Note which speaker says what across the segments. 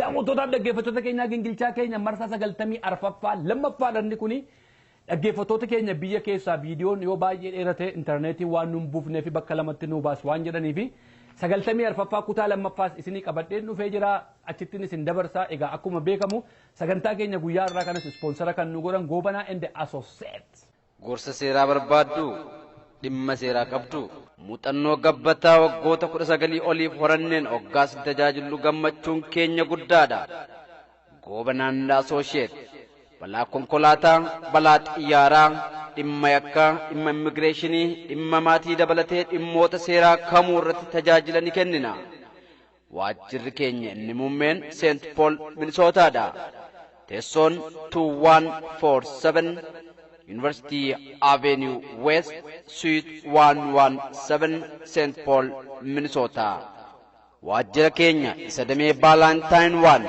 Speaker 1: Daawwattootaaf dhaggeeffattoota keenyaa, gingilchaa keenya marsaa 94ffaa lammaffaadha kuni. Dhaggeeffattoota keenya biyya keessaa, viidiyoon yoo baay'ee dheerate intarneetii waan nuun buufnee fi bakka lamatti nu baasu waan jedhanii fi 94ffaa kutaa lammaffaas isinii qabadheen dhufee jira, achittiin isin dabarsaa. Egaa akkuma beekamu sagantaa keenya guyyaa irraa kanas ispoonsara kan nu godhan Goobanaa and Associates.
Speaker 2: Gorsa seeraa barbaaddu? Dhimma seeraa qabdu? Muuxannoo gabbataa waggoota 19 oliif horanneen hoggaas tajaajillu gammachuun keenya guddaadha. Goobanaan Associate balaa konkolaataa, balaa xiyyaaraa, dhimma yakkaa, dhimma immigireeshinii, dhimma maatii dabalatee dhimmoota seeraa kamuu irratti tajaajila ni kennina. Waajjirri keenya inni muummeen Seent Pool, Minisootaadha. Teessoon 2147 University Avenue West, Suite 117, St. Paul, Minnesota. Waajjira keenya isa damee Baalantaayinn 1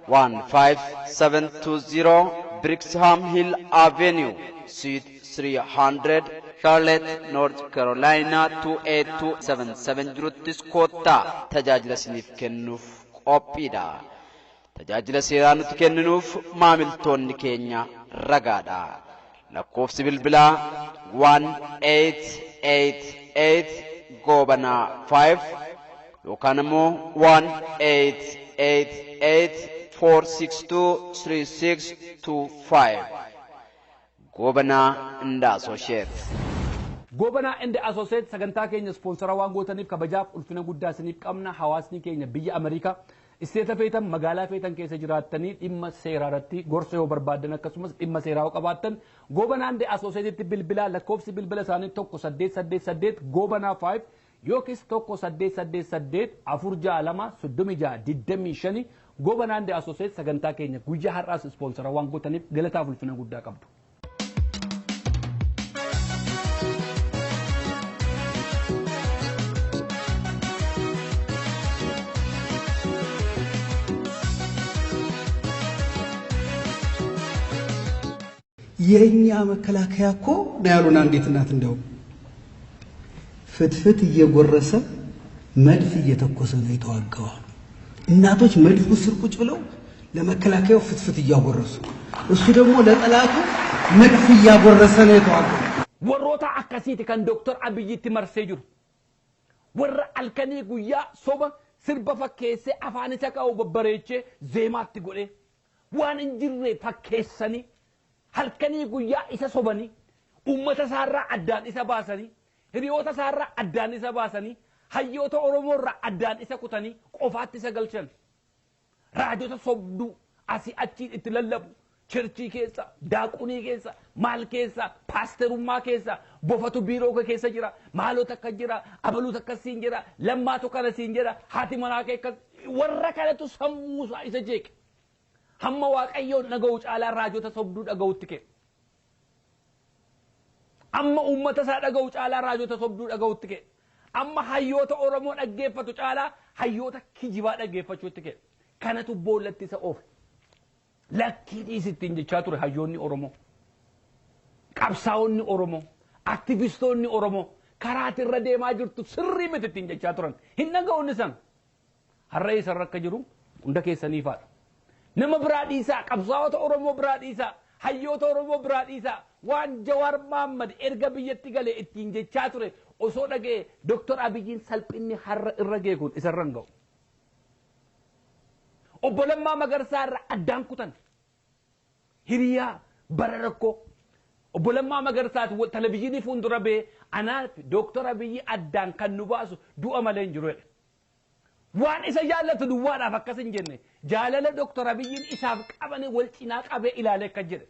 Speaker 2: 15720 Brixham Hill Avenue, Suite 300, Charlotte, North Carolina 28277 jiruttis koottaa, tajaajila isiniif kennuuf qophiidha. Tajaajila seeraa nuti kenninuuf maamiltoonni keenya ragaadha. Lakkoofsi bilbilaa 1888 Goobanaa 5 yookaan immoo 1888 462 3625. Goobanaa and Associate.
Speaker 1: Goobanaa and Associate sagantaa keenya ispoonsara waan gootaniif kabajaaf ulfina guddaa isiniif qabna. Hawaasni keenya biyya Ameerikaa isteeta feetan, magaalaa feetan keessa jiraattanii dhimma seeraa irratti gorsa yoo barbaaddan, akkasumas dhimma seeraa yoo qabaattan, Goobanaa and Associatetti bilbilaa. Lakkoofsi bilbila isaanii 1888 Goobanaa 5 yookiis 1888 462 36 25. Goobanaa and Associate sagantaa keenya guyyaa har'aas ispoonsara waan gootaniif galataaf ulfina guddaa qabdu.
Speaker 3: የእኛ መከላከያ እኮ ነው ያሉን አንዲት እናት። እንደውም ፍትፍት እየጎረሰ መድፍ እየተኮሰ ነው የተዋጋው። እናቶች መድፉ ስር ቁጭ ብለው ለመከላከያው ፍትፍት እያጎረሱ፣ እሱ ደግሞ ለጠላቱ መድፍ እያጎረሰ ነው የተዋጋው።
Speaker 1: Warroota akkasiiti kan Dooktar Abiyyitti marsee jiru. Warra halkanii guyyaa soba sirba fakkeessee, afaan isa qabu babbareechee, zeemaatti godhee, waan hin jirre fakkeessanii, halkanii guyyaa isa sobanii, uummata isaarraa addaan isa baasanii, hiriyoota isaarraa addaan isa baasanii, hayyoota Oromoorraa addaan isa kutanii qofaatti isa galchan. Raajota sobduu asii achi itti lallabu. Churchii keessa, daaqunii keessa, maal keessa, paasterummaa keessa, bofatu biiroo kee keessa jira, maalota akka jira, abaluutu akkas siin jira, lammaatu kana siin jira, haati manaa kee akkas, warra kanatu sammuu isaa isa jeeqe. Hamma Waaqayyoon dhaga'u caalaa raajota sobduu dhaga'utti ka'e. Amma uummata isaa dhaga'u caalaa raajota sobduu dhaga'utti ka'e. Amma hayyoota Oromoo dhaggeeffatu caalaa hayyoota kijibaa dhaggeeffachuutti ka'e. Kanatu boollatti isa oofe. Lakkii dhiisittiin jechaa ture hayyoonni Oromoo. Qabsaa'onni Oromoo, aktivistoonni Oromoo karaati irra deemaa jirtu sirrii miti ittiin jechaa turan. Hin dhaga'uun isaan. Har'a isarra akka jiru hunda keessaniifaadha. Nama biraa dhiisaa, qabsaa'ota Oromoo biraa dhiisaa, hayyoota Oromoo biraa dhiisaa, waan Jawaar Mahaammad erga biyyatti galee ittiin jechaa ture osoo dhaga'e, Dooktar Abiyyiin salphinni har'a irra ga'e kun isarra hin ga'u. Obbo Lammaa Magarsaa irra addaan kutan. Hiriyaa bara rakkoo. Obbo Lammaa Magarsaati televizyiinii fuuldura ba'ee, "Anaaf Dooktar Abiyyi addaan kan nu baasu du'a malee hin jiru" jedhe. Waan isa jaallatu duwwaadhaaf akkas hin jenne, jaalala Dooktar Abiyyiin isaaf qabanii wal cinaa qabee ilaalee akka jedhe.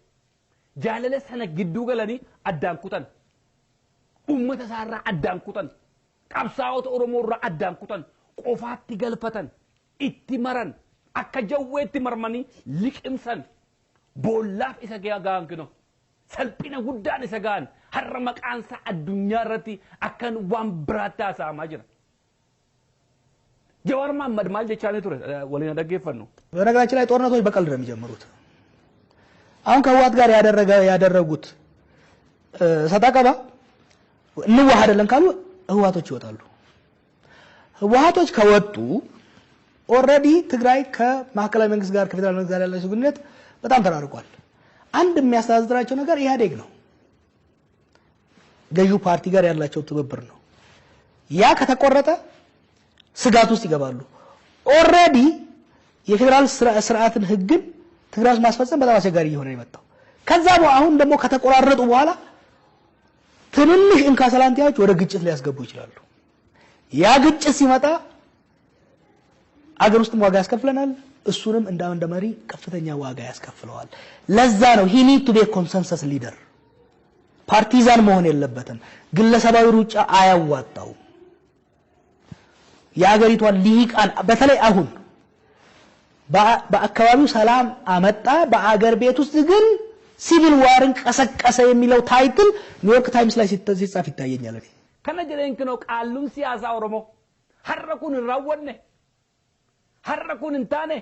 Speaker 1: Jaalala sana gidduu galanii addaan kutan. Uummata isaarraa addaan kutan. Qabsaa'ota Oromoo irraa addaan kutan. Qofaatti galfatan. Itti maran. Akka jawweetti marmanii liqimsan. Boollaaf isa gahan kinoo. Salphina guddaan isa gahan. Har'a maqaan isaa addunyaa irratti akka waan biraatti haasa'amaa jira. Jawaar Mahaammad maal jechaa ture? Waliin dhaggeeffannu.
Speaker 4: በነገራችን ላይ ጦርነቶች በቀልድ ነው የሚጀምሩት። አሁን ከህወሓት ጋር ያደረጉት ሰጣ ገባ እንዋሃዳለን ካሉ ህወሓቶች ይወጣሉ። ህወሓቶች ከወጡ Already ትግራይ ከማዕከላዊ መንግስት ጋር ከፌዴራል መንግስት ጋር ያላቸው ግንኙነት በጣም ተራርቋል። አንድ የሚያስተሳስራቸው ነገር ኢህአዴግ ነው። ገዢው ፓርቲ ጋር ያላቸው ትብብር ነው። ያ ከተቆረጠ ስጋት ውስጥ ይገባሉ። Already የፌዴራል ስርዓትን ህግን ትግራይ ውስጥ ማስፈጸም በጣም አስቸጋሪ እየሆነ ነው የመጣው። ከዛ አሁን ደግሞ ከተቆራረጡ በኋላ ትንንሽ እንካሰላንቲያዎች ወደ ግጭት ሊያስገቡ ይችላሉ። ያ ግጭት ሲመጣ አገር ውስጥም ዋጋ ያስከፍለናል፣ እሱንም እንደ አንድ መሪ ከፍተኛ ዋጋ ያስከፍለዋል። ለዛ ነው he need to be consensus leader። Partisan መሆን የለበትም። ግለሰባዊ ሩጫ አያዋጣውም። የአገሪቷን ልሂቃን በተለይ አሁን በአካባቢው ሰላም አመጣ፣ በአገር ቤት ውስጥ ግን civil war ን ቀሰቀሰ የሚለው title ኒውዮርክ ታይምስ ላይ ሲጻፍ ይታየኛል። እኔ
Speaker 1: Kana jedheen kinoo qaalluun siyaasaa Oromoo har'a kun hin raawwanne, har'a kun hin taane,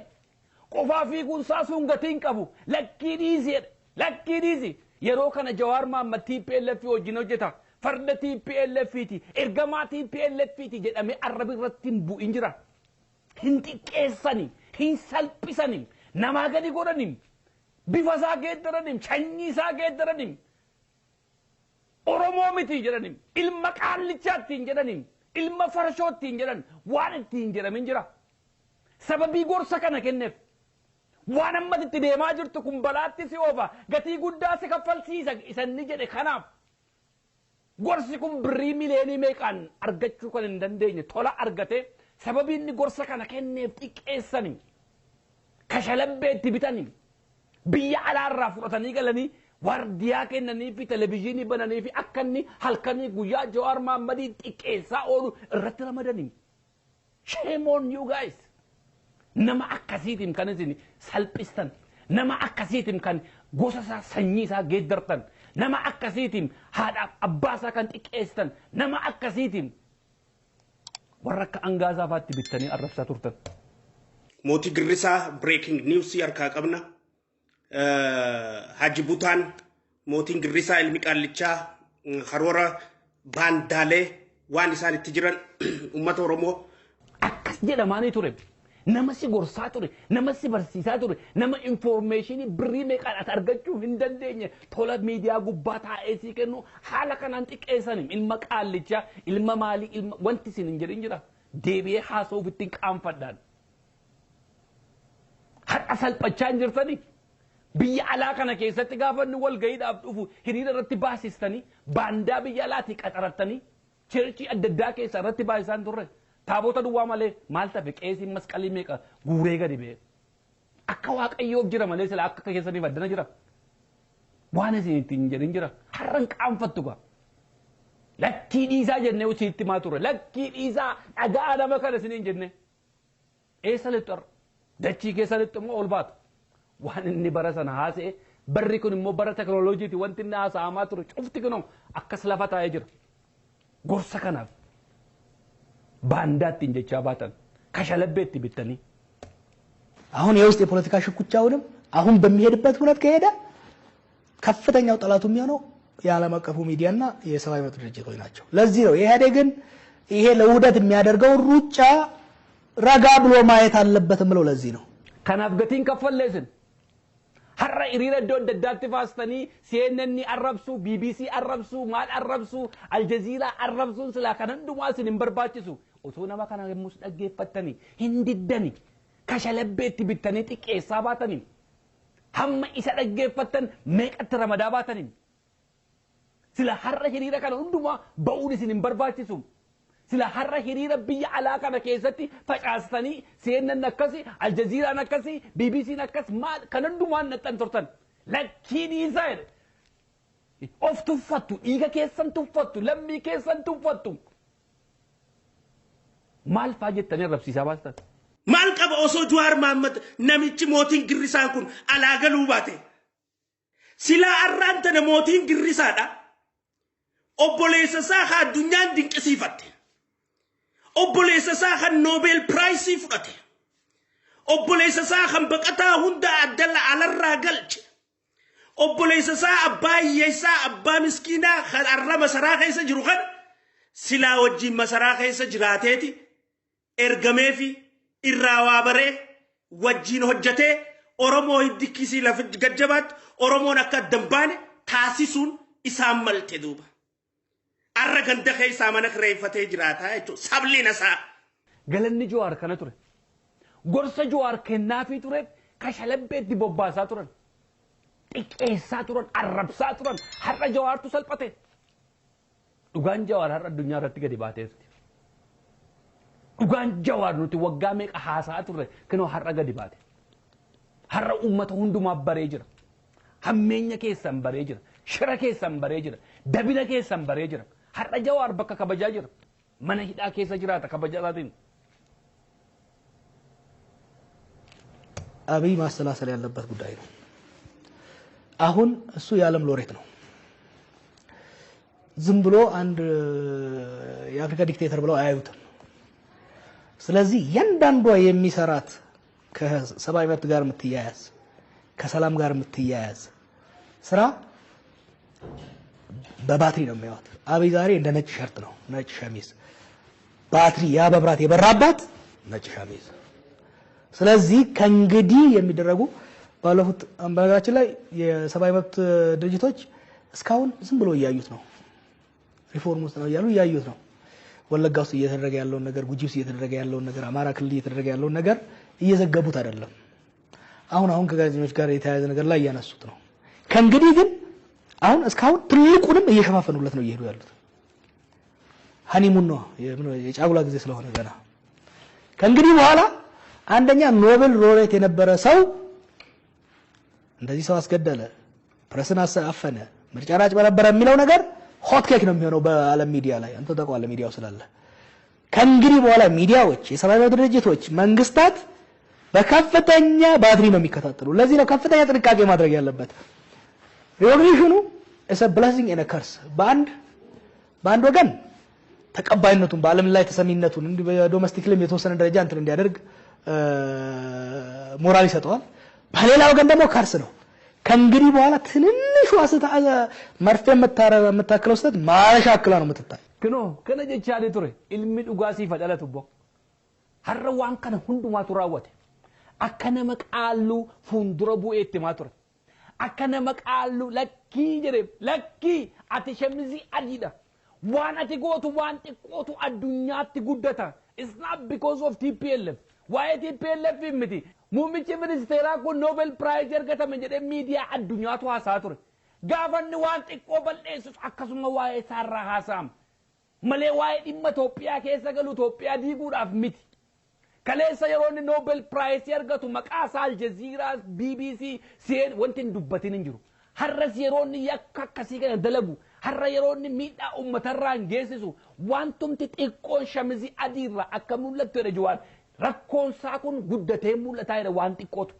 Speaker 1: qofaa fiiguun isaa sun gatii hin qabu, lakkii dhiisi jedhe, lakkii dhiisi. Yeroo kana Jawaar Mahaammad TPLF wajjin hojjeta, farda TPLF ti, ergamaa TPLF ti jedhamee arrabi irratti hin bu'in jira. Hin xiqqeessani, hin salphisani, namaa gadi godhani, bifa isaa geeddarani, sanyii isaa geeddarani, Oromoo miti jedhani, ilma qaallichaa ittiin jedhani, ilma farshoo ittiin jedhan, waan ittiin jedhamin jira. Sababii gorsa kana kenneef waan amma itti deemaa jirtu kun balaatti si oofa, gatii guddaa si kaffalsiisa isanni jedhe. Kanaaf gorsi kun birrii miliyeenii meeqaan argachuu kan hin dandeenye tola argate, sababii inni gorsa kana kenneef xiqqeessani, kashalabbee itti bitani, biyya alaarraa fudhatanii galanii waardiyaa kennanii fi televizyiinii bananii fi akka inni halkanii guyyaa Jawaar Mahammadii xiqqeessaa oolu irratti ramadanii. Shame on you guys. Nama akkasiitiin kan isin salphistan, nama akkasiitiin kan gosa isaa sanyii isaa geeddartan, nama akkasiitiin haadhaaf abbaa isaa kan xiqqeessitan, nama akkasiitiin warra akka angaasaa faatti bittanii arrabsaa turtan.
Speaker 5: Mootii Girrisaa breaking news harkaa qabna. Haji Butaan mootiin Girrisaa ilmi qaallichaa karoora baandaalee waan isaan itti jiran uummata Oromoo
Speaker 1: Akkas jedhamaanii ture. Nama si gorsaa ture, nama si barsiisaa ture, nama information birrii meeqaan ati argachuu hin dandeenye tola miidiyaa gubbaa taa'ee sii kennu haala kanaan xiqqeessani, ilma qaallichaa, ilma maalii, ilma wanti isin hin jedhin jira. Deebi'ee haasa'uuf ittiin qaanfadhaan. Har'a salphachaa hin jirtanii. Biyya alaa kana keessatti gaafa inni wal gahiidhaaf dhufu hiriira irratti baasistanii, baandaa biyya alaatii qaxarattanii, church adda addaa keessa irratti baasisaan turre. Taabota duwwaa malee maal tafe? Qeesiin masqalii meeqa guuree gadi ba'e. Akka waaqayyoof jira malee sila akka keessaniif addana jira. Waan isin ittiin jedhin jira. Har'a hin qaanfattu gaa. Lakkii dhiisaa jennee isitti maa turre. Lakkii dhiisaa, dhagaa nama kana isiniin jenne. Eessa lixxu har'a? Dachii keessa lixxu immoo ol baatu. Waan inni bara sana haasa'e, barri kun immoo bara teknooloojiiti, wanti inni haasa'amaa ture cufti kunoo akkas lafa taa'ee jira. Gorsa kanaaf baandaa ittiin jechaa baatan kashalabbee itti bittanii.
Speaker 4: አሁን የውስጥ የፖለቲካ ሽኩቻውንም አሁን በሚሄድበት ሁነት ከሄደ ከፍተኛው ጠላቱ የሚሆነው የዓለም አቀፉ ሚዲያና የሰብአዊ መብት ድርጅቶች ናቸው። ለዚህ ነው ኢህአዴግን ይሄ ለውህደት የሚያደርገው ሩጫ ረጋ ብሎ ማየት አለበት የምለው ለዚህ ነው።
Speaker 1: Kanaaf gatiin kaffalleessin. Har'a hiriira iddoo adda addaatti baastanii CNN arrabsuu, BBC arrabsuu, maal arrabsuu, Aljazeeraa arrabsuun silaa kan hundumaa isin hin barbaachisu. Osoo nama kana yommus dhaggeeffattanii hin diddani, kashalabbeetti bittanii xiqqeessaa baatanii, hamma isa dhaggeeffattan meeqatti ramadaa baatanii. Sila har'a hiriira kana hundumaa ba'uun isin hin barbaachisu. Sila har'a hiriira biyya alaa kana keessatti facaastanii CNN akkasi, Aljazeeraan akkasi, BBC'n akkas, maal kan hundumaan naxxan turtan. Lakkii dhiisaa jedhe. Of tuffattu, dhiiga keessan tuffattu, lammii keessan tuffattu. Maal faa jettanii arrabsiisaa baastan?
Speaker 5: Maal qaba osoo Jawaar Mahaammad namichi mootiin Girrisaan kun alaa galuu baate? Silaa arraan tana mootiin Girrisaadha. Obboleessa isaa haa addunyaan dinqisiifatte. Obboleessa isaa kan Nobel Prize fudhate. Obboleessa isaa kan baqataa hunda addalla alarraa galche. Obboleessa isaa abbaa hiyyeessaa, abbaa miskiinaa kan arra masaraa keessa jiru kan silaa wajjin masaraa keessa jiraateeti ergameefi. Irraa waa baree wajjin hojjetee Oromoo hiddi lafa gajjabaatti Oromoon akka adda hin baane taasisuun isaan malte duuba. Arra ganda keessaa mana kireeffatee jiraata jechuudha. Sablina isaa.
Speaker 1: Galanni Jawaar kana ture. Gorsa Jawaar kennaafii tureef kashalabbeetti bobbaasaa turan. Xiqqeessaa turan, arrabsaa turan, har'a Jawaartu salphate. Dhugaan Jawaar har'a addunyaa irratti gadi baateerti. Dhugaan Jawaar nuti waggaa meeqa haasa'aa turre kinoo har'a gadi baate. Har'a uummata hundumaaf baree jira. Hammeenya keessan baree jira. Shira keessan baree jira. Dabina keessan baree jira. Har'a Jawaar bakka kabajaa jira. Mana hidhaa keessa jiraata kabajaa isaatiin.
Speaker 4: አብይ ማሰላሰል ያለበት ጉዳይ ነው። አሁን እሱ የዓለም ሎሬት ነው። ዝም ብሎ አንድ የአፍሪካ ዲክቴተር ብለው አያዩትም። ስለዚህ እያንዳንዷ የሚሰራት ከሰብአዊ መብት ጋር የምትያያዝ ከሰላም ጋር የምትያያዝ ስራ በባትሪ ነው የሚያዩት። አብይ ዛሬ እንደ ነጭ ሸርት ነው፣ ነጭ ሸሚዝ ባትሪ፣ ያ መብራት የበራባት ነጭ ሸሚዝ። ስለዚህ ከእንግዲህ የሚደረጉ ባለፉት በነገራችን ላይ የሰብአዊ መብት ድርጅቶች እስካሁን ዝም ብሎ እያዩት ነው። ሪፎርም ውስጥ ነው እያሉ እያዩት ነው። ወለጋ ውስጥ እየተደረገ ያለውን ነገር፣ ጉጂ ውስጥ እየተደረገ ያለውን ነገር፣ አማራ ክልል እየተደረገ ያለውን ነገር እየዘገቡት አይደለም። አሁን አሁን ከጋዜጠኞች ጋር የተያያዘ ነገር ላይ እያነሱት ነው። ከእንግዲህ ግን አሁን እስካሁን ትልቁንም እየሸፋፈኑለት ነው እየሄዱ ያሉት። Honeymoon ነው የጫጉላ ጊዜ ስለሆነ ገና። ከእንግዲህ በኋላ አንደኛ ኖቤል ሎሬት የነበረ ሰው እንደዚህ ሰው አስገደለ፣ ፕሬስን አፈነ፣ ምርጫን አጭበረበረ የሚለው ነገር hot cake ነው የሚሆነው በዓለም ሚዲያ ላይ። አንተ ታውቀዋለህ ሚዲያው ስላለ። ከእንግዲህ በኋላ ሚዲያዎች፣ የሰብአዊ መብት ድርጅቶች፣ መንግስታት በከፍተኛ ባትሪ ነው የሚከታተሉ። ለዚህ ነው ከፍተኛ ጥንቃቄ ማድረግ ያለበት። Recognition ኑ is a blessing and a curse። በአንድ ወገን ተቀባይነቱን በዓለም ላይ ተሰሚነቱን እንዲህ በ domestic ላይም የተወሰነ ደረጃ እንትን እንዲያደርግ ሞራል ይሰጠዋል። በሌላ ወገን ደግሞ curse ነው። ከእንግዲህ በኋላ ትንንሿ መርፌ የምታክለው ስህተት ማረሻ አክላ ነው የምትታይ።
Speaker 1: Kinoo kana jechaa ture ilmi dhugaa siif dhalatu bo. Har'a waan kana hundumaatu raawwate. Akka nama qaalluu fuuldura bu'ee itti himaa ture. Akka nama qaalluu lakkii jedhee lakkii ati shamizii adiidha. Waan ati gootu waan xiqqootu addunyaatti guddata. It's not because of TPLF. Waa'ee TPLF miti. Muummichi ministeeraa kun Nobel Prize argatame jedhee miidiyaa addunyaatu haasaa ture. Gaafanni waan xiqqoo balleessus akkasuma waa'ee isaarraa haasa'ama. Malee waa'ee dhimma Itoophiyaa keessa galu Itoophiyaa diiguudhaaf miti. Kaleessa yeroo inni Nobel Prize argatu maqaa isaa Aljazeeraa, BBC, CNN wanti hin dubbatin hin jiru. Har'as yeroo inni yakka akkasii kana dalagu, har'a yeroo inni miidhaa uummatarraa hin geessisu, wantumti xiqqoon shamizii adiirraa akka mul'attu jedhe Jawaar. Rakkoon isaa kun guddatee mul'ataa jedhe waan xiqqootu.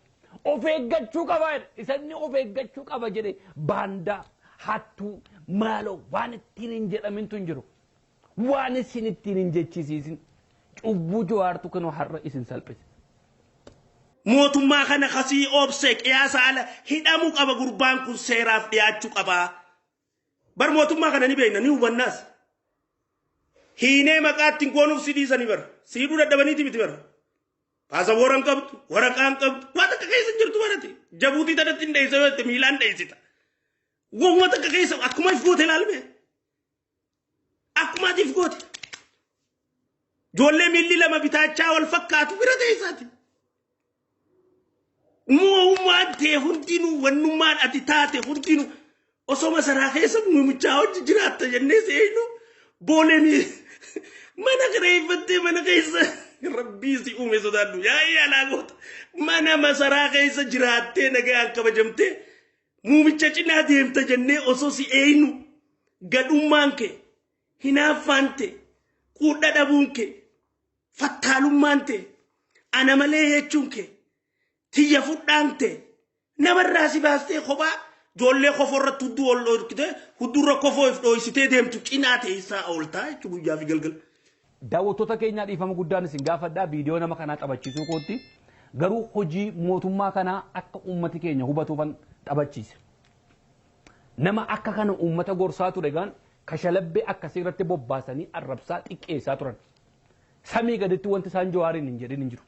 Speaker 1: Of eeggachuu qaba jedhe. Isa inni of eeggachuu qaba jedhe baandaa, hattuu, maaloo waan ittiin hin jedhamintu hin jiru. Waan isin ittiin hin jechisiisin. Cubbuu Jawaartu kunoo har'a isin salphise.
Speaker 5: Mootummaa kana kasii obsee qiyaasa ala hidhamuu qaba gurbaan kun seeraaf dhiyaachuu qaba. Bar mootummaa kana ni beekna ni hubannaas. Hiinee maqaa ittiin goonuuf si dhiisanii bara. Siidhuu dadhabaniiti miti bara. Paasapoora hin qabdu, waraqaa hin qabdu, waan takka keessa hin jirtu barate. Jabuutii tanatti hin dheessa yoo jette miilaan dheessita. Waan takka keessa akkuma if goote ilaalme. Akkuma ati if goote. Ijoollee miilli lama bitaachaa wal fakkaatu bira teessaati. Mo'ummaan ta'e hundinuu wannummaan ati taate hundinuu osoo masaraa keessa muumichaa hojii jiraatta jennee seenu boolee mana kireeffattee mana keessa rabbii si uume sodaadhu yaa'ii alaa goota mana masaraa keessa jiraattee nagaan kabajamtee muumicha cinaa deemta jennee osoo si eeynu gadhummaan kee hinaaffaan ta'e quudha dhabuun kee fattaalummaan ta'e ana malee jechuun kee tiyya fudhaan ta'e namarraa si baastee kophaa ijoollee kofoo irratti hudduu ol dhoorkitee hudduurra kofoo if dhooysitee deemtu cinaa teessaa ooltaa jechuun guyyaa fi galgala.
Speaker 1: Daawwattoota keenyaa dhiifama guddaan isin gaafadhaa viidiyoo nama kanaa taphachiisuu kootti garuu hojii mootummaa kanaa akka uummati keenya hubatuufan taphachiise. Nama akka kana uummata gorsaa ture gaan kashalabbee akkasii irratti bobbaasanii arrabsaa xiqqeessaa turan. Samii gaditti wanti isaan Jawaariin hin jedhin hin jiru.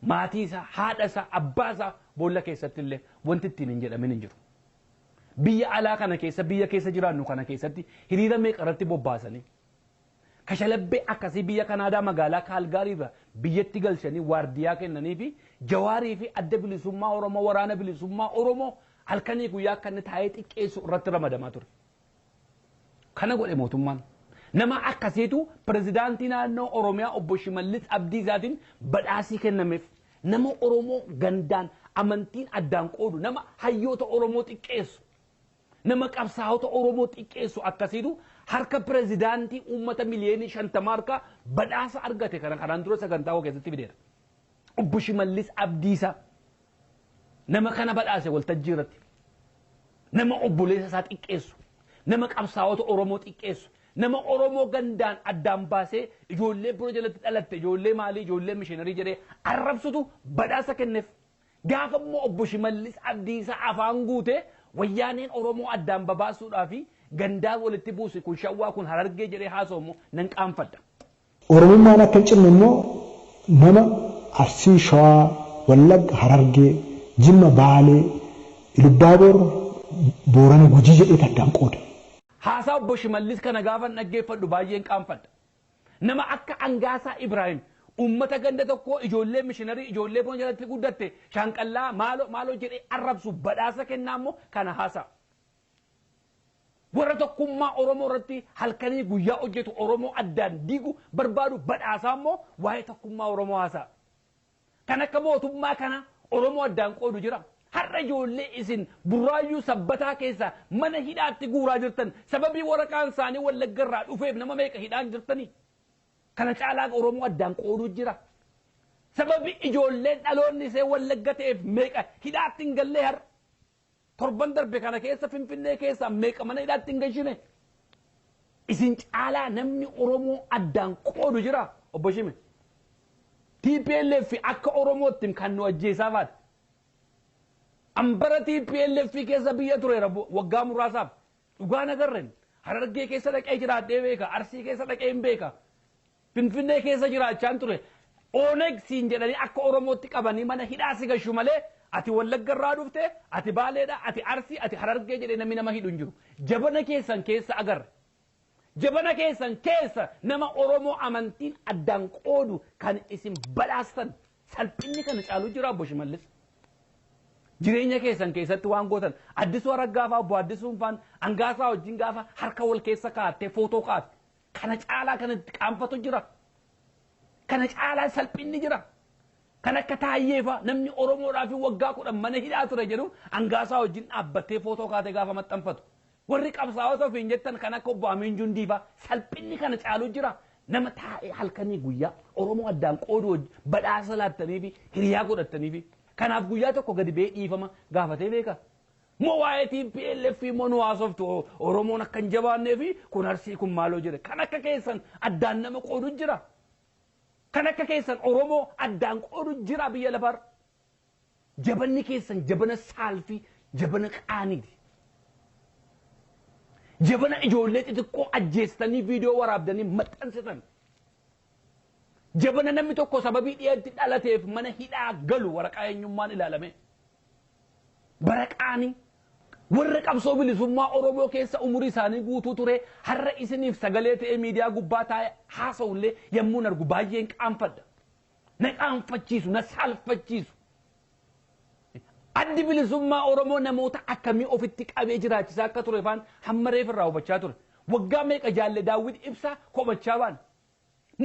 Speaker 1: Maatii isaa, haadha isaa, abbaa isaa boolla keessatti illee wanti ittiin hin jedhamin hin jiru. Biyya alaa kana keessa, biyya keessa jiraannu kana keessatti hiriira meeqa irratti bobbaasanii kashalabbee akkasii biyya Kanaadaa magaalaa Kaalgaarii irraa biyyatti galchanii waardiyaa kennanii fi Jawaarii fi adda bilisummaa Oromoo, waraana bilisummaa Oromoo halkanii guyyaa akka inni taa'ee xiqqeessu irratti ramadamaa ture. Kana godhe mootummaan. Nama akkasiitu pirezidaantii naannoo Oromiyaa obbo Shimallis Abdiisaatiin badhaasii kennameef. Nama Oromoo gandaan amantiin addaan qoodu, nama hayyoota Oromoo xiqqeessu, nama qabsaa'ota Oromoo xiqqeessu akkasiitu harka pirezidaantii uummata miliyoonii 50 harkaa badhaasa argate. Kana kanaan dura sagantaa koo keessatti fideera. Obbo Shimallis Abdiisaa nama kana badhaase waltajjii irratti. Nama obboleessa isaa xiqqeessu, nama qabsaa'ota Oromoo xiqqeessu, nama Oromoo gandaan addaan baasee ijoollee bira jalatti dhalatte, ijoollee maalii, ijoollee mishiinarii jedhee arrabsutu badhaasa kenneef. Gaafa immoo obbo Shimallis Abdiisaa afaan guutee wayyaaneen Oromoo addaan babaasuudhaa fi gandaa walitti buuse, kun Shawwaa, kun Harargee jedhee haasa'u immoo nan qaanfadha.
Speaker 6: Oromummaan akka hin cimne immoo nama Arsii, Shawaa, Wallagga, Harargee, Jimma, Baalee, Ilubbaabor, Boorana, Gujii jedhee addaan qooda.
Speaker 1: Haasaa obbo Shimallis kana gaafa dhaggeeffadhu baay'een qaanfadha. Nama akka Angaasaa Ibraahim uummata ganda tokkoo ijoollee mishiinarii, ijoollee boona jalatti guddatte, shaanqallaa maaloo maaloo jedhee arrabsu badhaasa kennaa immoo kana haasa'a. Warra tokkummaa Oromoo irratti halkanii guyyaa hojjetu, Oromoo addaan diigu barbaadu badhaasaa immoo waa'ee tokkummaa Oromoo haasa'a. Kan akka mootummaa kana Oromoo addaan qoodu jira. Har'a ijoollee isin Burraayyuu Sabbataa keessa mana hidhaatti guuraa jirtan sababii waraqaan isaanii Wallagga irraa dhufeef nama meeqa hidhaan jirtanii? Kana caalaa Oromoo addaan qooduu jira. Sababii ijoolleen dhaloonni isee Wallagga ta'eef meeqa hidhaatti hin gallee har'a? Torban darbe kana keessa Finfinnee keessa meeqa mana hidhaatti hin galchine? Isin caalaa namni Oromoo addaan qoodu jira, obbo Shime. TPLF akka Oromootti kan nu ajjeesaa baate. Ambara TPLF keessa biyya tureera waggaa muraasaaf. Dhugaa nagarreen Harargee keessa dhaqee jiraadhee beeka, Arsii keessa dhaqee hin beeka. Finfinnee keessa jiraachaan ture. Ooneg siin jedhanii akka Oromootti qabanii mana hidhaa si gashu malee ati Wallagga irraa dhufte, ati Baaleedha, ati Arsii, ati Harargee jedhee namni nama hidhu hin jiru. Jabana keessan keessa agarra. Jabana keessan keessa nama Oromoo amantiin addaan qoodu kan isin badhaastan, salphinni kana caalu jira, obbo Shimallis? Jireenya keessan keessatti waan gootan, Addisuu Araggaa fa'aa, obbo Addisuun fa'aan Angaasaa wajjin gaafa harka wal keessa kaa'attee footoo kaa'atte, kana caalaa kan itti qaanfatu jira. Kana caalaa salphinni jira. Kan akka Taayyee fa'a namni Oromoodhaaf waggaa 10 mana hidhaa ture jedhu Angaasaa wajjin dhaabbattee footoo kaatee gaafa maxxanfatu. Warri qabsaa'ota ofiin jettan kan akka obbo Amiin Jundii fa'a, salphinni kana caalu jira. Nama taa'ee halkanii guyyaa Oromoo addaan qoodu badhaasa laattanii fi hiriyaa godhattanii fi kanaaf guyyaa tokko gadi ba'ee dhiifama gaafatee beeka. Moo waa'ee TPLF immoo nu haasoftu, Oromoon akka hin jabaannee fi kun Arsii, kun maaloo jedhe. Kan akka keessan addaan nama qoodu jira. Kan akka keessan Oromoo addaan qoodu jira biyya lafaarra. Jabanni keessan jabana saalfii, jabana qaaniiti. Jabana ijoollee xixiqqoo ajjeestanii viidiyoo waraabdanii maxxansitan. Jabana namni tokko sababii dhiyeetti dhalateef mana hidhaa galu waraqaa eenyummaan ilaalame. Bara qaanii warra qabsoo bilisummaa Oromoo keessa umurii isaanii guutuu ture har'a isiniif sagalee ta'ee miidiyaa gubbaa taa'ee haasa'ullee yommuun argu baay'een qaanfadha. Na qaanfachiisu, na saalfachiisu. Addi bilisummaa Oromoo namoota akkamii ofitti qabee jiraachisaa akka ture faan hamma reef irraa hubachaa ture. Waggaa meeqa jaalle Daawwit Ibsaa komachaa baan.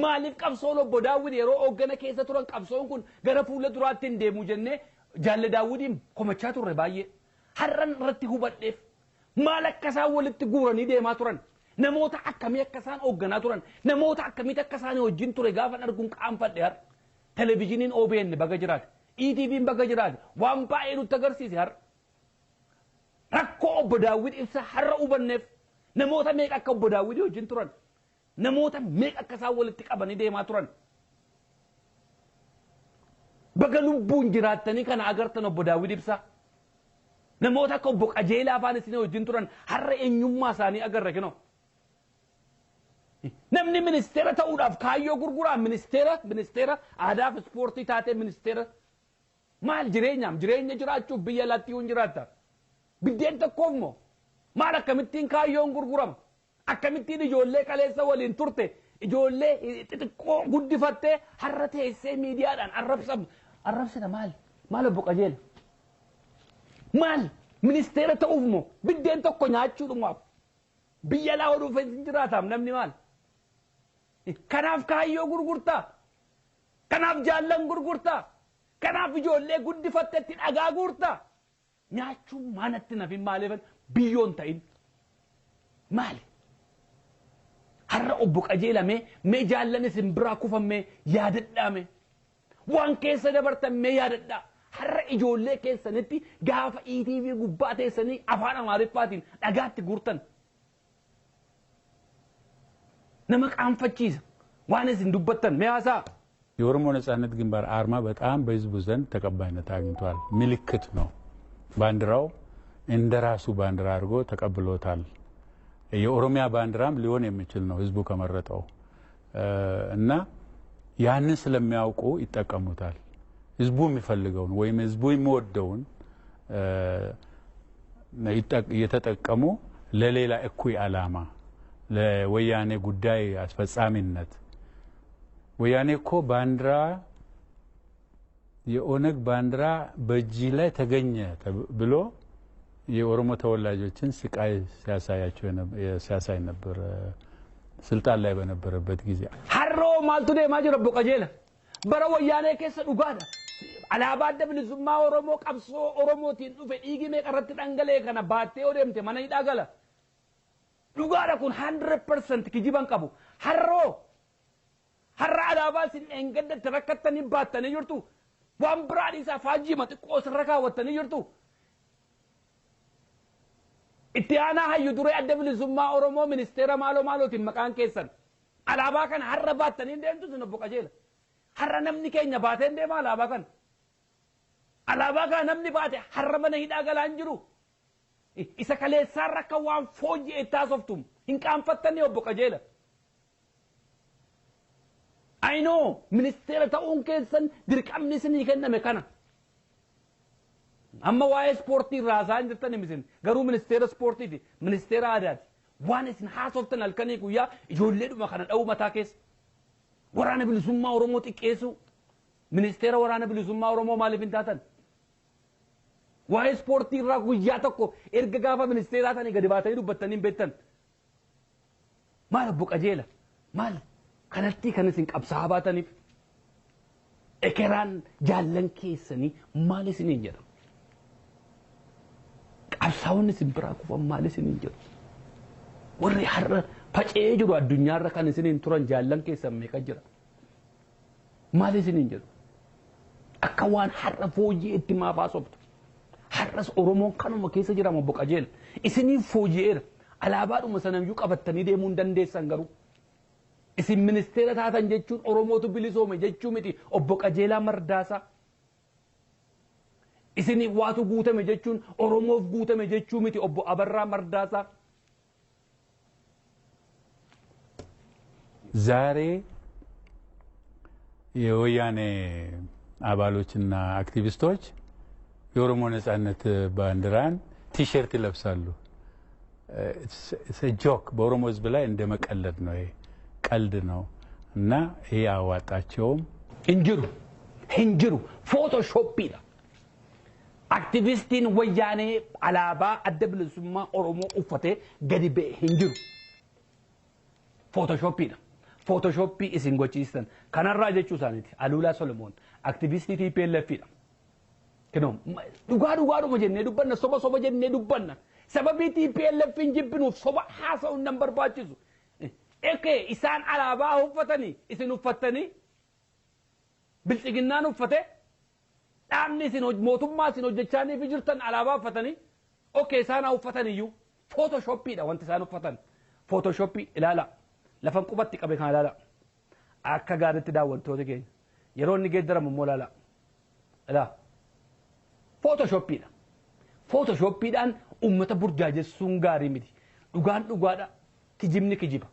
Speaker 1: Maaliif qabsoon obbo Daawwit yeroo hooggana keessa turan qabsoon kun gara fuula duraatti hin deemu jennee jaalle Daawwitiin komachaa turre baay'ee. Har'an irratti hubadheef maal akka isaan walitti guuranii deemaa turan. Namoota akkamii akka isaan hoogganaa turan. Namoota akkamitti akka isaan wajjin ture gaafa arguun qaanfadhe har'a. Televezyiiniin OBN baga jiraate. ETV'n baga jiraate. Waan baay'ee nutti agarsiise har'a. Rakkoo obbo Daawwit Ibsaa har'a hubanneef, namoota meeqa akka obbo Daawwit wajjin turan. Namoota meeqa akka isaan walitti qabanii deemaa turan. Baga lubbuun jiraattanii kana agartan, obbo Daawwit Ibsaa. Namoota akka obbo Qajeelaa afaan isinii wajjin turan har'a eenyummaa isaanii agarra kinoo. Namni ministeera ta'uudhaaf kaayyoo gurguraa ministeera aadaa fi ispoortii taatee ministeera maal jireenyaam jireenya jiraachuuf biyya alaatti hin jiraatta. Biddeen tokkoof moo maal akkamittiin kaayyoon gurgurama? Akkamittiin ijoollee kaleessa waliin turte ijoollee xixiqqoo guddifattee har'a teessee miidiyaadhaan arrabsamu arrabsina maal? Maal obbo Qajeela? Maal ministeera ta'uuf moo biddeen tokko nyaachuudhumaaf biyya alaa oduuf hin jiraataam namni maal? Kanaaf kaayyoo gurgurtaa? Kanaaf jaallan gurgurtaa? Kanaaf ijoollee guddifattetti dhagaa guurtaa? Nyaachuun maanatti nafin maaliifan biyyoon ta'in maali? Har'a obbo Qajeela mee jaallan isin biraa kufan mee yaadadhaa mee waan keessa dabartan mee yaadadhaa. Har'a ijoollee keessanitti gaafa ETV gubbaa teessanii afaan Amaariffaatiin dhagaatti guurtan. Nama qaanfachiisa waan isin dubbattan mee haasaa.
Speaker 7: የኦሮሞ ነጻነት ግንባር አርማ በጣም በህዝቡ ዘንድ ተቀባይነት አግኝቷል። ምልክት ነው። ባንዲራው እንደ ራሱ ባንዲራ አድርጎ ተቀብሎታል። የኦሮሚያ ባንዲራም ሊሆን የሚችል ነው ህዝቡ ከመረጠው እና ያንን ስለሚያውቁ ይጠቀሙታል። ህዝቡ የሚፈልገውን ወይም ህዝቡ የሚወደውን እየተጠቀሙ ለሌላ እኩይ ዓላማ ለወያኔ ጉዳይ አስፈጻሚነት ወያኔ እኮ ባንዲራ የኦነግ ባንዲራ በእጅ ላይ ተገኘ ብሎ የኦሮሞ ተወላጆችን ስቃይ ሲያሳያቸው ሲያሳይ ነበር ስልጣን ላይ በነበረበት ጊዜ።
Speaker 1: Harroo maaltu deemaa jira obbo Qajeela? Bara wayyaanee keessa dhugaadha. Alaabaa adda bilisummaa Oromoo qabsoo Oromootiin dhufe dhiigi meeqa irratti dhangala'e kana baattee yoo deemte mana hidhaa gala. Dhugaadha kun 100% kijiban qabu. Harroo har'a alaabaa isin dheengaddatti rakkattanii baattanii jirtu. Waan biraa dhiisaa faajjiima xiqqoo sirra kaawwattanii jirtu. Itti aanaa hayyu duree adda bilisummaa Oromoo ministeera maaloo maalootiin maqaan keessan. Alaabaa kana har'a baattanii deemtu sun obbo Qajeela. Har'a namni keenya baatee hin deema alaabaa kana. Alaabaa kana namni baate har'a mana hidhaa galaa hin jiru. Isa kaleessaarra akka waan fooyya'e taasoftum hin qaanfattanii obbo Qajeela. I know ministeera ta'uun keessan dirqamni isinii kenname kana. Amma waa'ee ispoortii irraa haasa'aa hin jirtan isin garuu ministeera ispoortiiti ministeera aadaati. Waan isin haasoftan halkanii guyyaa ijoolleedhuma kana dha'uu mataa keessa. Waraana bilisummaa Oromoo xiqqeessuu. Ministeera waraana bilisummaa Oromoo maaliif hin taatan? Waa'ee ispoortii irraa guyyaa tokko erga gaafa ministeeraa ta'anii gadi baatanii dubbattanii hin beektan. Maal obbo Qajeela? Maal? Kanatti kan isin qabsaa'aa baataniif ekeraan jaallan keessanii maal isiniin jedhamu? Qabsaa'onni isin biraa kufan maal isiniin jedhu? Warri har'a faca'ee jiru addunyaarra kan isiniin turan jaallan keessan meeqa jira? Maal isiniin jedhu? Akka waan har'a fooyya'eetti maaf haasoftu? Har'as Oromoon kanuma keessa jira obbo Qajeela. Isiniif fooyya'eera. Alaabaadhuma sanayyuu qabattanii deemuu hin dandeessan garuu. Isin ministeera taatan jechuun Oromootu bilisoome jechuu miti obbo Qajeelaa Mardaasaa. Isiniif waatu guutame jechuun Oromoof guutame jechuu miti obbo Abarraa Mardaasaa.
Speaker 7: ዛሬ የወያኔ አባሎችና አክቲቪስቶች የኦሮሞ ነጻነት ባንዲራን ቲሸርት ይለብሳሉ። ጆክ በኦሮሞ ሕዝብ ላይ እንደ መቀለድ ነው። ይሄ ቀልድ ነው እና ይሄ አያዋጣቸውም።
Speaker 1: Hin jiru. Hin jiru. Footoshooppiidha. Aktivistiin wayyaanee alaabaa adda bilisummaa Oromoo uffatee gadi ba'e hin jiru. Footoshooppiidha. Footoshoppii isin gochiistan. Kanarraa jechuu isaaniiti. Aluulaa Solomoon aktivistii TPLFidha. Kinoo dhugaa dhugaadhuma jennee dubbanna soba soba jennee dubbanna. Sababii TPLF hin jibbinuuf soba haasa'uun nan barbaachisu. Ekee isaan alaabaa uffatanii isin uffattanii bilxiginnaan uffate dhaabni isin mootummaa isin hojjechaanii fi jirtan alaabaa uffatanii okee isaan haa uffatan iyyuu footoshooppiidha wanti isaan uffatan. Footoshoppii ilaala. Lafan qubatti qabe kana ilaala. Akka gaariitti daawwattoota keenya. Yeroo inni geeddaramu immoo ilaala. Ilaa. Footoshooppiidha. Footoshooppiidhaan uummata burjaajessuun gaarii miti. Dhugaan dhugaadha. Kijibni kijiba.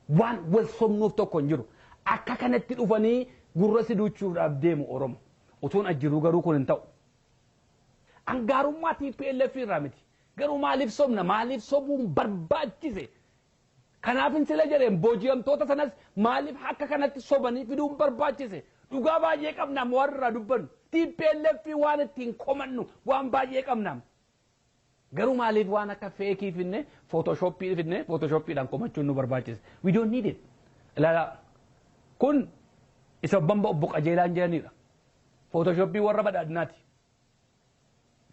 Speaker 1: Waan wal sobnuuf tokko hin jiru. Akka kanatti dhufanii gurra si duuchuudhaaf deemu Oromo. Utuun ajjiruu garuu kun hin ta'u. Angaarummaa TPLF irraa miti. Garuu maaliif sobna? Maaliif sobuun barbaachise? Kanaaf hin sila jedheen booji'amtoota sanas maaliif akka kanatti sobanii fiduun barbaachise? Dhugaa baay'ee qabna waan irraa dubbannu. TPLF waan ittiin komannu waan baay'ee qabna. Garuu maaliif waan akka feekii finne footoshoppii finne footoshooppiidhaan komachuun nu barbaachise? We don't need it. Ilaalaa kun isa bamba obbo Qajeelaan jedhanidha. Footoshoppii warra badhaadhinaati.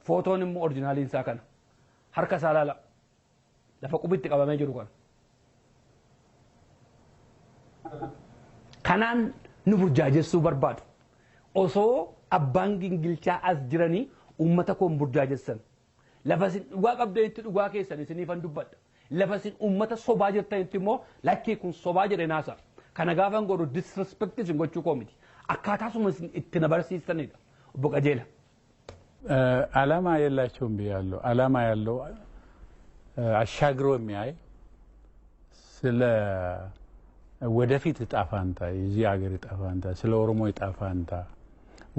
Speaker 1: Footoon immoo orjinaaliin isaa kana. Harka isaa ilaala. Lafa qubitti qabamee jiru kana. Kanaan nu burjaajessuu barbaadu. Osoo abbaan gingilchaa as jiranii uummata koon burjaajessan. Lafa isin dhugaa qabdanitti dhugaa keessan isiniifan dubbadha. Lafa isin uummata sobaa jirtanitti immoo lakkii kun sobaa jedhe naasa. Kana gaafan godhu disrespect isin gochuu koo miti. Akkaataa suma isin itti na barsiisanidha. Obbo Qajeela.
Speaker 7: ዓላማ የላቸውም ብያለሁ። ዓላማ ያለው አሻግሮ የሚያይ ስለ ወደፊት እጣ ፋንታ የዚህ ሀገር እጣ ፋንታ፣ ስለ ኦሮሞ እጣ ፋንታ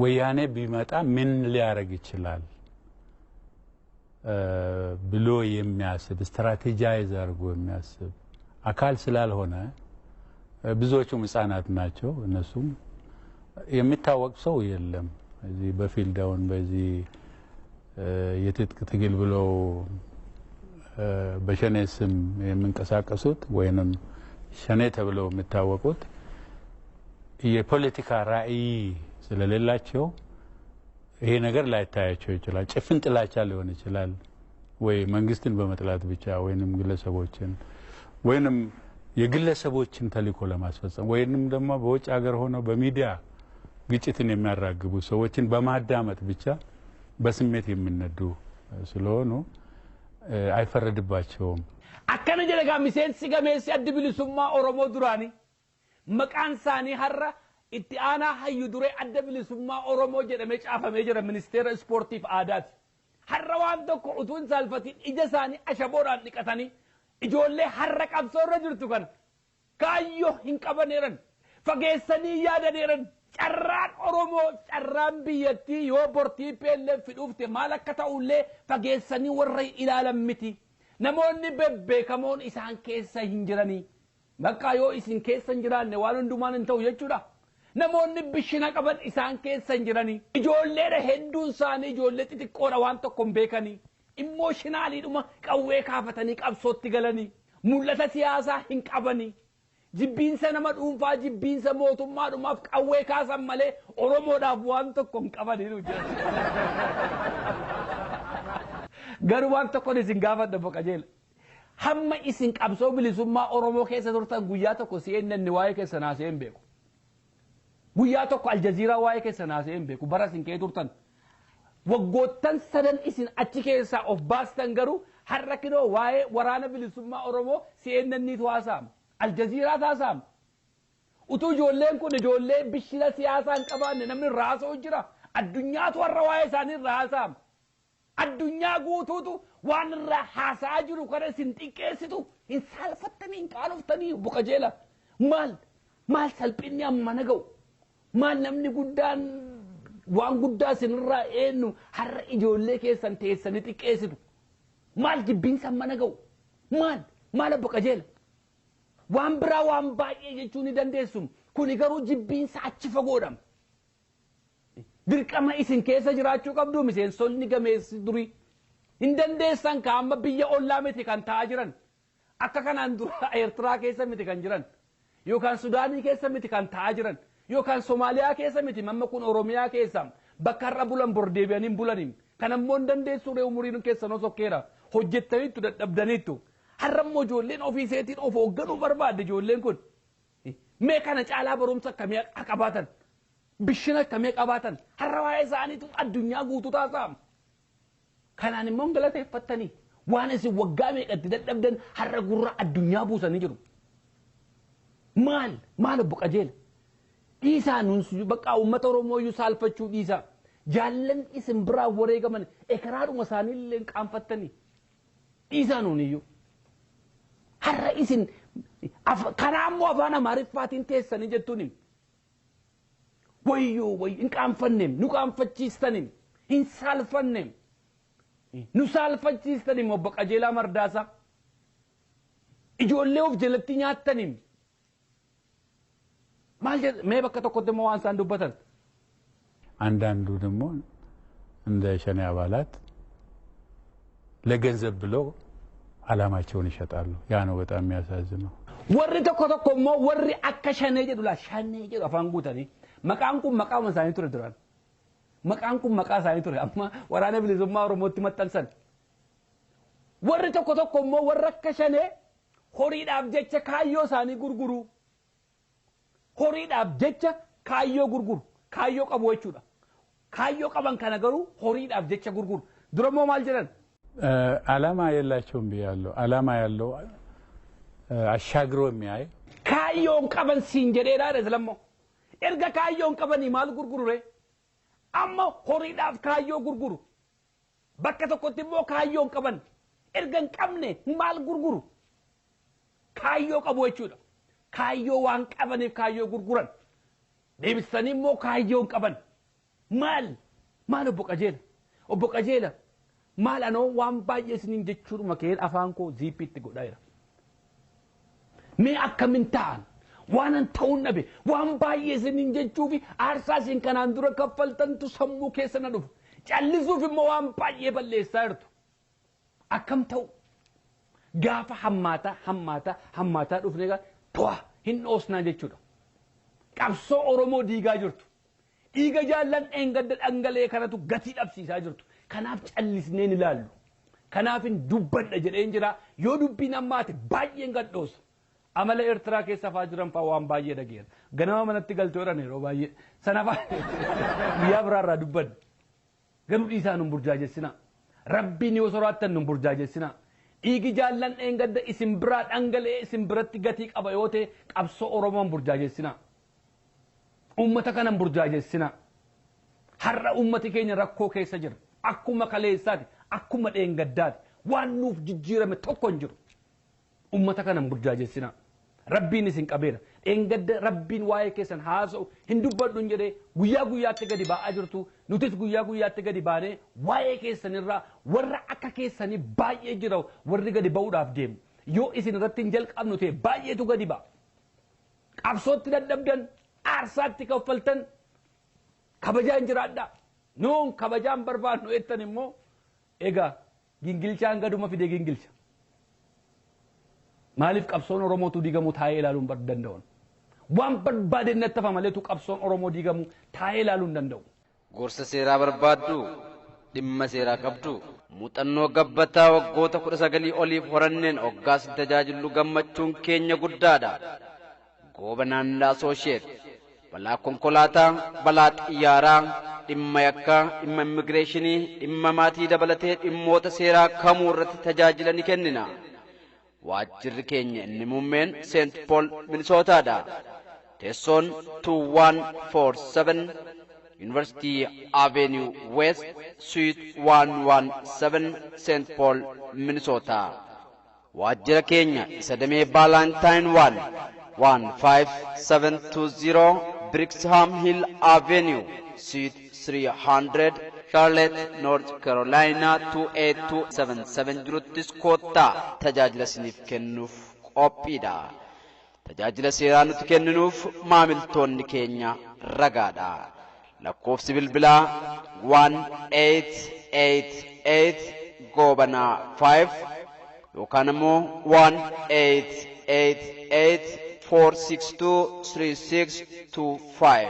Speaker 7: ወያኔ ቢመጣ ምን ሊያደርግ ይችላል ብሎ የሚያስብ strategize አድርጎ የሚያስብ አካል ስላልሆነ ብዙዎቹም ህጻናት ናቸው። እነሱም የሚታወቅ ሰው የለም። እዚህ በ field አሁን በዚህ የትጥቅ ትግል ብለው በሸኔ ስም የሚንቀሳቀሱት ወይንም ሸኔ ተብለው የሚታወቁት የፖለቲካ ራዕይ ስለሌላቸው ይሄ ነገር ላይታያቸው ይችላል። ጭፍን ጥላቻ ሊሆን ይችላል፣ ወይ መንግስትን በመጥላት ብቻ ወይንም ግለሰቦችን ወይንም የግለሰቦችን ተልእኮ ለማስፈጸም ወይንም ደግሞ በውጭ ሀገር ሆነው በሚዲያ ግጭትን የሚያራግቡ ሰዎችን በማዳመጥ ብቻ በስሜት የሚነዱ ስለሆኑ አይፈረድባቸውም።
Speaker 1: Akkana jedha gaa miseensi gameessi addi bilisummaa Oromoo duraanii maqaan isaanii har'a itti aanaa hayyu duree adda bilisummaa Oromoo jedhamee caafamee jira ministeera ispoortiif aadaati. Har'a waan tokko utuu hin saalfatiin ija isaanii ashaboodhaan dhiqatanii ijoollee har'a qabsoo irra jirtu kana kaayyoo hin qabaneeran fageessanii yaadaneeran carraan Oromoo carraan biyyattii yoo bortii TPLF dhufte maal akka ta'ullee fageessanii warra ilaalan miti. Namoonni bebbeekamoon isaan keessa hin jiranii. Bakka yoo isin keessa hin jiraanne waan hundumaan hin ta'u jechuudha. Namoonni bishina qaban isaan keessa hin jiranii. Ijoolleedha hedduun isaanii ijoollee xixiqqoodha waan tokko hin beekanii. Immooshinaalidhuma qawwee kaafatanii qabsootti galanii. Mul'ata siyaasaa hin qabanii. Jibbiinsa nama dhuunfaa jibbiinsa mootummaadhumaaf qawwee kaasan malee Oromoodhaaf waan tokko hin qabanii jiran. Garuu waan tokkoon isin gaafadha obbo Qajeela. Hamma isin qabsoo bilisummaa Oromoo keessa turtan guyyaa tokko CNN waa'ee keessan haasa'ee hin beeku. Guyyaa tokko Aljaziiraa waa'ee keessan haasa'ee hin beeku. Bara isin kee turtan. Waggoottan sadan isin achi keessaa of baastan garuu har'a kinoo waa'ee waraana bilisummaa Oromoo CNNtu haasa'ama. Aljaziiraatu haasa'ama. Utuu ijoolleen kun ijoollee bishila siyaasaa hin qabaanne namni irraa haasa'u jira. Addunyaatu har'a waa'ee isaanii irraa haasa'ama. Addunyaa guutuutu waan irraa haasa'aa jiru kana isin xiqqeessitu hin saalfattanii hin qaanoftanii obbo Qajeela. Maal maal salphinni amma na ga'u? Maal namni guddaan waan guddaa isinirraa eenyu har'a ijoollee keessan teessanii xiqqeessitu? Maal jibbiinsa amma na ga'u? Maal maal obbo Qajeela? Waan biraa waan baay'ee jechuu ni dandeessu. Kuni garuu jibbiinsa achi fagoodha. Dirqama isin keessa jiraachuu qabdu miseensonni gameessi durii. Hin dandeessan ka amma biyya ollaa miti kan ta'aa jiran. Akka kanaan dura Eertiraa keessa miti kan jiran. Yookaan Sudaanii keessa miti kan ta'aa jiran. Yookaan Somaaliyaa keessa miti mamma kun Oromiyaa keessa. Bakka har'a bulan bor deebi'anii hin bulaniin. Kan ammoo hin dandeessu ree umuriin keessan osokkeera. Hojjettaniittu dadhabdaniittu. Har'a immoo ijoolleen ofii isheetiin of hoogganuu barbaadde ijoolleen kun. Mee kana caalaa barumsa akkamii akka qabaatan? Bishina akkamii qabaatan? Har'a waa'ee isaaniitu addunyaa guutuu taasifama. Kanaan immoo hin galateeffattanii waan isin waggaa meeqatti dadhabdan har'a gurra addunyaa buusanii jiru. Maal maal obbo Qajeela? Dhiisaa nuun bakka uummata Oromoo iyyuu saalfachuu dhiisaa. Jaallan isin biraa wareegaman ekeraadhuma isaanii illee hin qaanfattanii. Dhiisaa nuun iyyuu. Har'a isin Karaa immoo afaan Amaariffaatiin teessanii jettuun wayyoo wayyo hin qaanfanneem, nu qaanfachiistaniim, hin saalfanneem, nu saalfachiistaniim. Obbo Qajeelaa Mardaasaa, ijoollee of jalatti nyaattaniim. Maal jedhe mee bakka tokkotti immoo waan isaan dubbatan?
Speaker 7: አንዳንዱ ደግሞ እንደ ሸኔ አባላት ለገንዘብ ብለው ዓላማቸውን ይሸጣሉ። ያ ነው በጣም የሚያሳዝነው።
Speaker 1: Warri tokko tokko immoo warri akka Shanee jedhu laa, Shanee jedhu afaan guutanii. Maqaan kun maqaa isaanii ture duraan. Maqaan kun maqaa isaanii ture, amma Waraana Bilisummaa Oromootti maxxansan. Warri tokko tokko immoo warri akka Shanee horiidhaaf jecha kaayyoo isaanii gurguru. Horiidhaaf jecha kaayyoo gurguru. Kaayyoo qabu jechuudha. Kaayyoo qaban kana garuu horiidhaaf jecha gurguru. Dura immoo maal jedhan?
Speaker 7: ዓላማ የላቸውም ብያለሁ። ዓላማ ያለው አሻግሮ የሚያይ
Speaker 1: Kaayyoon qaban siin jedheedha lammoo. Erga kaayyoon qabanii maal gurguru ree? Amma horiidhaaf kaayyoo gurguru. Bakka tokkotti immoo kaayyoon qaban. Erga hin qabne maal gurguru? Kaayyoo qabu jechuudha. Kaayyoo waan qabaniif kaayyoo gurguran. Deebisanii immoo kaayyoon qaban. Maal? Maal obbo Qajeela? Obbo Qajeela, maal anoo waan baay'ee isiniin jechuudhuma ka'een afaan koo ziippiitti godhaa jira. Mee akkamin ta'an? Waan an ta'uun dhabe. Waan baay'ee isiniin jechuufi aarsaa isin kanaan dura kaffaltantu sammuu keessa na dhufu. Callisuuf immoo waan baay'ee balleessaa jirtu. Akkam ta'u? Gaafa hammaataa hammaataa hammaataa dhufne egaa to'a hin dhoosnaa jechuudha. Qabsoo Oromoo diigaa jirtu. Dhiiga jaallan dheengadda dhangala'ee kanatu gatii dhabsiisaa jirtu. Kanaaf callisnee ni ilaallu. Kanaaf hin dubbadha jedheen jira. Yoo dubbiin ammaate baay'een gadhoosa. Amala Eertiraa keessa fa'aa jiran fa'aa waan baay'ee dhageera. Ganama manatti galtee jiran yeroo baay'ee. Sana fa'aa guyyaa biraarraa dubbanna. Garuu dhiisaa, nun burjaajessinaa. Rabbiin yoo soraattan nun burjaajessinaa. Dhiigi jaallan dheengadda isin biraa dhangala'ee isin biratti gatii qaba yoo ta'e, qabsoo Oromoon burjaajessinaa. Uummata kanan burjaajessinaa. Har'a uummati keenya rakkoo keessa jira. Akkuma kaleessaati, akkuma dheengaddaati. Waan nuuf jijjiirame tokko hin jiru. Uummata kanan burjaajessinaa. Rabbiin isin qabeera. Dheengadda Rabbiin waa'ee keessan haasa'u hin dubbadhu hin jedhee guyyaa guyyaatti gadi ba'aa jirtu. Nutis guyyaa guyyaatti gadi baanee waa'ee keessanirraa warra akka keessanii baay'ee jira, warri gadi ba'uudhaaf deemu. Yoo isin irratti hin jalqabnu ta'e baay'eetu gadi ba'a. Qabsootti dadhabdan, aarsaatti kaffaltan, kabajaan jiraadhaa. Nuun kabajaan barbaadnu jettan immoo egaa gingilchaan gaduma fidee gingilcha. Maaliif qabsoon Oromootu diigamu taa'ee ilaaluu hin danda'u? Waan barbaade natti hafa maleetu qabsoon Oromoo diigamu taa'ee ilaaluu hin danda'u.
Speaker 2: Gorsa seeraa barbaaddu, dhimma seeraa qabdu, muuxannoo gabbataa waggoota 19 oliif horanneen hoggaas tajaajillu gammachuun keenya guddaadha. Goobanaan Associate balaa konkolaataa, balaa xiyyaaraa, dhimma yakkaa, dhimma immigireeshinii, dhimma maatii dabalatee dhimmoota seeraa kamuu irratti tajaajila ni kennina. Waajjirri keenya inni muummeen Seent Pool, Minisootaadha. Teessoon 2147 University Avenue West, Suite 117, St. Paul, Minnesota. Waajjira keenya isa damee Baalantaan 1 15720 Brixham Hill Avenue, Suite 300, Charlotte, North Carolina 28277 jiruttis koottaa tajaajila isiniif kennuuf qophiidha. Tajaajila seeraa nuti kenninuuf maamiltoonni keenya ragaadha. Lakkoofsi bilbilaa 1888 Goobanaa 5 yookaan immoo 1888 462 3625.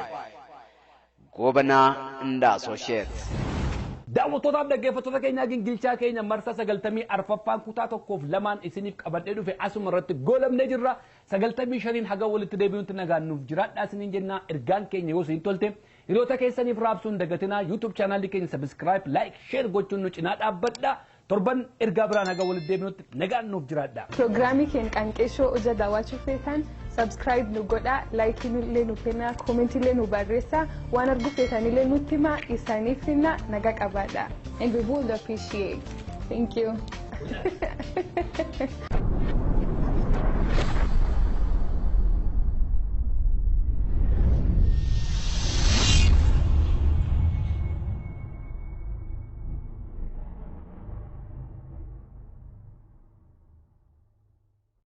Speaker 2: Goobanaa and Associate.
Speaker 1: Daawwattootaaf dhaggeeffattoota keenyaa, gingilchaa keenya marsaa 94ffaan kutaa tokkoof lamaan isiniif qabadhee dhufe asuma irratti goolabnee jirra. 95n haga walitti deebi'uutti nagaan nuuf jiraadhaa isiniin jennaa. Ergaan keenya yoo isin tolte hiriyoota keessaniif raabsuun dagatinaa. YouTube chaanaalii keenya subscribe, like, share gochuun nu cinaa dhaabbadhaa. Torban ergaa biraan haga walitti deebi'uutti nagaan nuuf jiraadhaa.
Speaker 8: Piroogiraamii keenya Qaanqeeshoo hojii daawwachuu feetan subscribe nu godhaa, like illee nu kennaa, comment illee nu barreessaa, waan arguu feetanillee nutti himaa, isaaniif finna nagaa qabaadha. And we would appreciate. Thank you.